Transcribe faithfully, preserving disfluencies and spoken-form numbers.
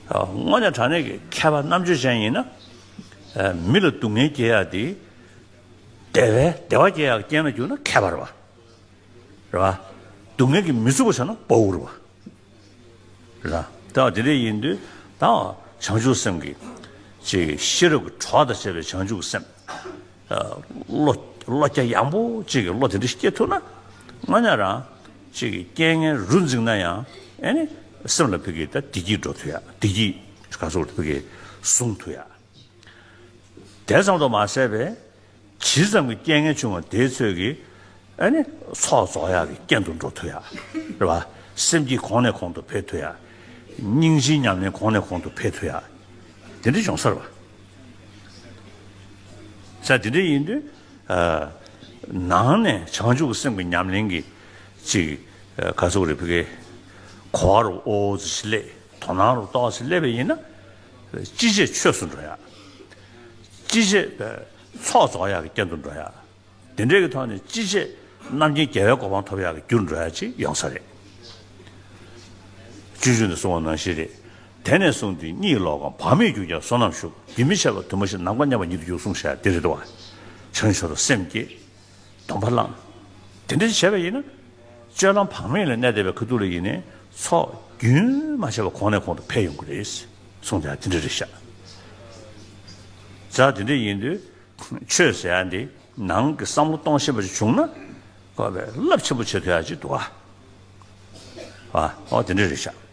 དངོས་གནས་དྲང་གནས་ཀྱི་མཁས་པ་རྣམ་དཔྱོད་ཅན་ཡིན་ན། མི་ལ་སྡུག་བསྔལ་སྐྱེལ་ཡག་དེ། བདེ་བའི་བདེ་བ་སྐྱེལ་ཡག་རྐྱེན་ལ་གྱུར་ན་མཁས་པ་རེད་བ། རེད་བ། སྡུག་བསྔལ་གྱིས་མི་ཚུགས་པ་བྱས་ན་དཔའ་བོ་རེད་བ། རེད་བ། ད་དེ་འདྲ་ཡིན་དུས་ད་བྱང་ཆུབ་སེམས་ཀྱི་ཅིག་ཤེས་རབ་ཀྱི་གྲོགས་དང་བཅས་པའི་བྱང་ཆུབ་སེམས། བློ་བློ་རྒྱ་ཡངས་པོ་ཅིག་གི་བློ་དེ་འདྲ་སྐྱེ་ཐུབ་ན། དངོས་གནས་རང་ཅིག་གི་རྐྱེན་ངན་རུ་འཛིངས་ན་ཡང་ཨེ་ནི་སེམས་ལ་ཕ་གི་ད་བདེ་སྐྱིད་འགྲོ་ཐུབ་ཡག་བདེ་སྐྱིད་ག་ཚོད་ཕ་གི་བཟུང་ཐུབ་ཡག་དེ་ཙམ་དུ་མ་ཟད་པའི་ཇི་ཙམ་གྱི་རྐྱེན་ངན་བྱུང་བ་དེའི་ཚོད་ཀྱིས་ཨེ་ནི་ཚོགས་རྫོགས་ཡག་གི་རྐྱེན་དུ་འགྲོ་ཐུབ་ཡག་རེད་བ། སེམས་བསྐྱེད་གོང་ནས་གོང་དུ་འཕེལ་ཐུབ་ཡག་སྙིང་རྗེའི་ཉམས་ལེན་གོང་ནས་གོང་དུ་འཕེལ་ཐུབ་ཡག་དེ་འདྲ་བྱུང་ས་རེད་བ། ས་དེ་འདྲ་ཡིན་དུས། ཨ། ནང་ནས་བྱང་ཆུབ་ཀྱི་སེམས་ཀྱི་ཉམས་ལེན་གྱི་ཅིག་ཨ། ག་ཚོད་རེད་ཕ་གི། གོ་བ་རུ་ཨོ་ཙི་ཞིག་སླེབས། དོ་སྣང་རུ་ཏོག་ཙམ་སླེབས་པ་ཡིན་ན། ཅི་བྱེད་ཆོས་སུ་འགྲོ་ཡག་ཅི་བྱེད་ཚོགས་རྫོགས་ཡག་གི་རྐྱེན་དུ་འགྲོ་ཡག་དེ་འདྲའི་གི་ཐོག་ནས་ཅི་བྱེད་རྣམ་མཁྱེན་རྒྱལ་བའི་གོ་འཕང་ཐོབ་ཡག་གི་རྒྱུར་འགྲོ་ཡག་ཅིག་ཡོང་ས་རེད། སྤྱོད་འཇུག་ནས་གསུངས་པ་ནང་བཞིན་རེད། དེ་ནས་བཟུང་སྟེ་གཉིད་ལོག་གམ། བག་མེད་རྒྱུ་ཀྱང་བསོད་ནམས་ཤུགས། རྒྱུན་མི་འཆད་པར་དུ་མ་ཞིག །ནམ་མཁའ་མཉམ་པར་ཉིད་དུ་འགྱུར། གསུངས་བཞག་དེ་རེད་དོ། བྱང་ཆུབ་ཏུ་སེམས་བསྐྱེད། སྡོམ་པ་བླངས། དེ་འདྲ་བྱས་པ་ཡིན་ན། སྤྱོད་ལམ་བག་མེད་ལ་གནས་བསྡད་པའི་ཁ་ཐུག་ལ་ཡིན་ནའི་ཚོགས་རྒྱུན་མ་ཆད་པར་གོང་ནས་གོང་དུ་འཕེལ་ཡོང་གི་རེད། གསུངས་དེ་དེ་འདྲ་རེད་ཤག །ད་དེ་འདྲ་ཡིན་དུས། ཆོས་ཟེར་ཡག་འདི་ནང་གི་བསམ་བློ་གཏོང་ཤེས་པ་ཞིག་བྱུང་ན། ཁོ་པས་རླབས་ཆེན་པོ་བྱེད་ཐུབ་ཡག་ཅིག་འདུག་ཨ། ཨ། ཨོ་དེ་འདྲ་རེད་ཤག